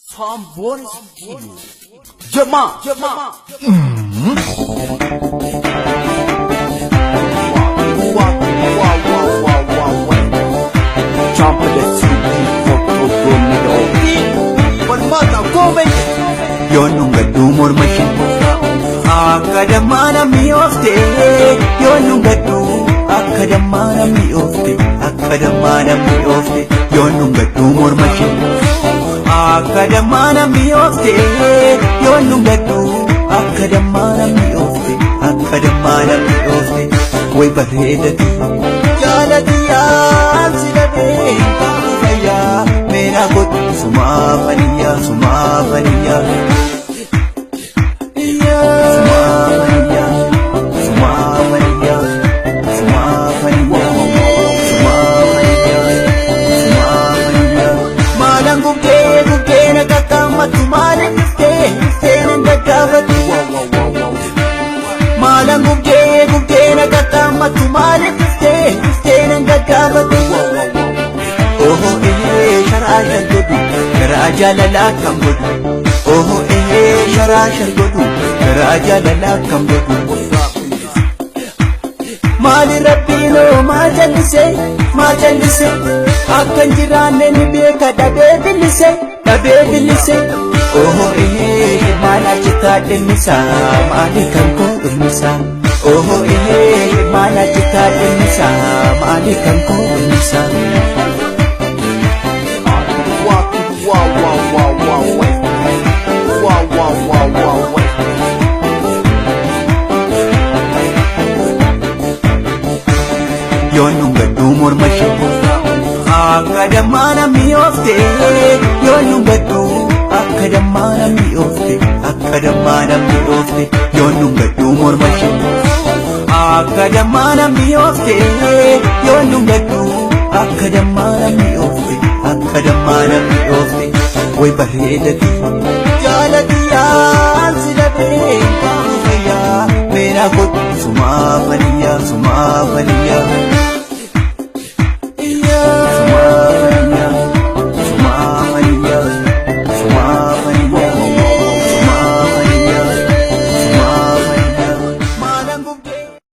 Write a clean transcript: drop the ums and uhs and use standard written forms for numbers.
Trombone Studio. Jema, Jema. Jump the 2, 3, 4, Yoon dhungadhuu morma ishee akka dammaa namni oofte. Yoon dhungadhuu akka dammaa namni oofte, akka dammaa namni oofte. Yoon dhungadhuu morma ishee akka dammaa namni oofte. Yoon dhungadhuu akka dammaa namni oofte, akka dammaa namni oofte. Way bareedati jaalati yaamsi dhabee taa'u fayyaa meeraa godhu sumaa faniyyaa, sumaa faniyyaa. Sumaa faniyyaa, sumaa faniyyaa, sumaa faniyyaa, sumaa faniyyaa, sumaa faniyyaa. Maalaan gubdee gubdee na qaqqaammatu, maaliif dhuftee dhuftee nan gaggaafatu? Maalaan gubdee gubdee na qaqqaammatu, maaliif dhuftee dhuftee nan gaggaafatu? Oh ee sharaa shar godhu, garaa jaalalaa akkam godhu. Oh ee sharaa shar godhu, garaa jaalalaa akkam godhu. Maali rabbiinoo maa jallise, maa jallise? Akka hin jiraanne ni beeka, dhabee billise, dhabee billise. Oh ee maal achitti dhimmisaa, maali kan koo dhummisaa? Oh ee maal achitti dhimmisaa, maali kan koo dhummisaa? Wow, wow, wow, wow, wow. Wow, wow, wow, wow, wow. Yoon dhungadhuu morma ishee akka dammaa namni oofte. Yoon dhungadhuu akka dammaa namni oofte, akka dammaa namni oofte. Yoon dhungadhuu morma ishee akka dammaa namni oofte. Yoon dhungadhuu akka dammaa namni oofte, akka dammaa namni oofte. Way bareedati jaalati yaa.